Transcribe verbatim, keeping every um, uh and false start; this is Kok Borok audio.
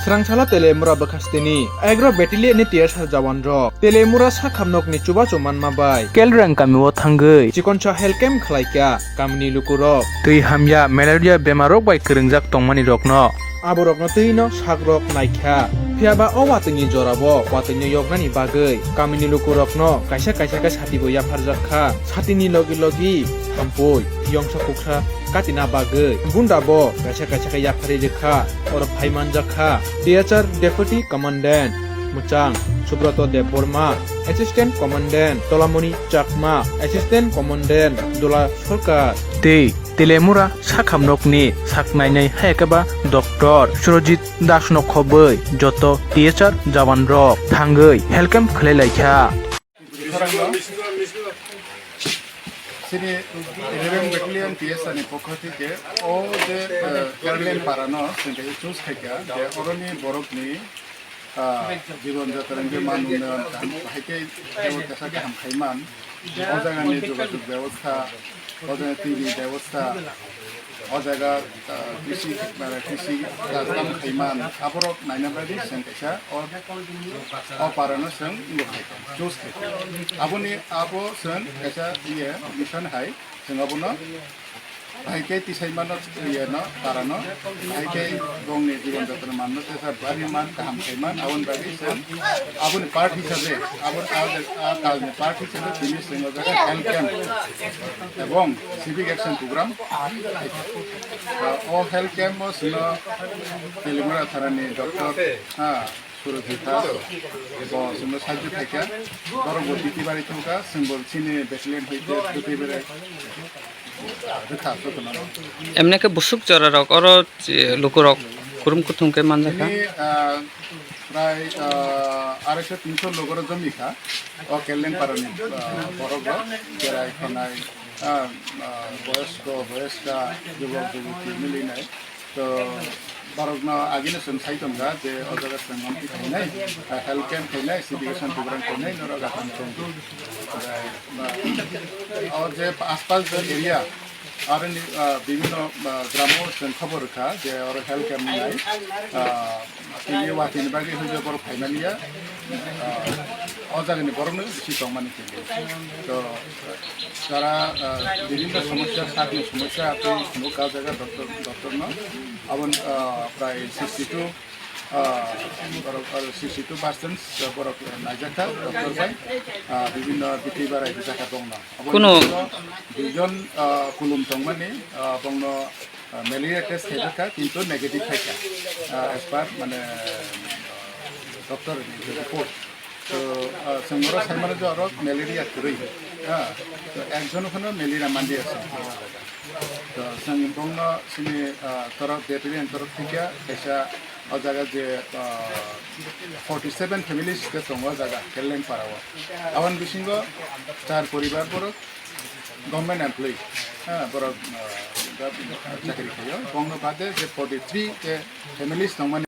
Srangsalo Telemura bwkhasteni Agro Battalion ni T S R jawan rok Telemura sakhamnokni chubachu manma bai Kelrang kamio thangwi chikonsa help camp khlaikha kamini lukurok. Twi hamya malaria bemarrok bai kwrwngjak tongmani rokno aborokno twino sakrok naikha. Phiyaba o watwini jorao watwino yoknani bagwi kamini lukurokno kaisa kaisa khe satibo yapharjak kha. Satini logi logi hampui yongsa kuksa katina bagwi gunda bo kaisa kaisa khe yapharwi rwkha. Oro phai manjak kha T H R Deputy Commandant mwchang Subroto Debbarma, Assistant Commandant Tolamoni Chakma, Assistant Commandant Dola Sarkar tei Telemura sakhamnokni saknainai hayakeba Doctor Surojit Dasno khobwi joto T H R jawan rok thangwi help camp khlai laikha. Khorangno chini eleven Battalion T S R ni pokho theke o je, eh, Kerlen Parano chwng kaisa choose khaikha, je oroni borokni, ah, jibon jatra hwnkhe man unnayon kaham, bahai khe teibo kesa kaham khaiman. O jagani jogajog bebostha, o jagani twi ni bebostha, o jaga, ah, krisi, mane krisi kaj tamo khaiman, aborok naina bagwi chwng kaisa o, o parano chwng wngwi khaikha, choose khaikha. Aboni abo chwng kaisa iye mission hai chwng abono bahai khe tisai mano, iye no, parano, bahai khe bongni jibon jatra manno tesa bari man, kaham khaiman, aboni bagwi chwng aboni part hisabe, aboni, a, a kalni part hisabe tini chwng o jaga help camp ebong civic action program. Ah, o help camp o chwngno Telemura tharani doctor, ha, Surojit Das bo chwngno sahajyo khaikha. Borok bo duty bari thangkha, chwngbo chini battalion hoite duty bari rwkha jotono. Emne khe busuk jorarok oro, eh, lukurok kurum kuthum khe manjakha. Chini, ah, prai, ah, arai sho tin sho logoro jomikha. O Kerlen Parani, ah, borok rok, berai khonai, ah, ah, boyosko, boyoska, jubok, jubuti milinai. To borokno agini chwng sai tongkha je o jaga chwng monti khainai, ah, help camp khainai, civic action program khainai, norok gatham tong. Omo, ah, o je aspas je area, aroni, ah, bibhinno, ah, gramo chwng khobor rwkha je oro help camp wngnai, ah, tini watini bagwi hwnjak borok phaimani ya, ah, o jagani borokno bisi tongmani khe. To jara, ah, bibhinno somosya, sakni somosya tei phunuk ka jaga doctor, doctor no. Aboni, ah, prai sixty two, ah, borok, ah, sixty two percent borok naijakha doctor bai, ah, bibhinno biti barai rijakha bongno. Aboni Kuno bisingo duijon, ah, kulum tongmani, ah, bongno, ah, malaria test khaijakha, kintu negative phaikha, ah, as per, mane, doctor ni report. To, ah, chwng oro sai mano je oro malaria kwrwi, ha. To ekjon phano malaria manliya chwng. To chwng bongno chini, ah, torok, battalion torok thikya kaisa o jaga je, ah, forty seven families khe tongo o jaga Kerlen Parao. Aboni bisingo char poribar borok government employee, ha, borok, ah, chakri khaio. Bongno bade je forty three khe families tongmani.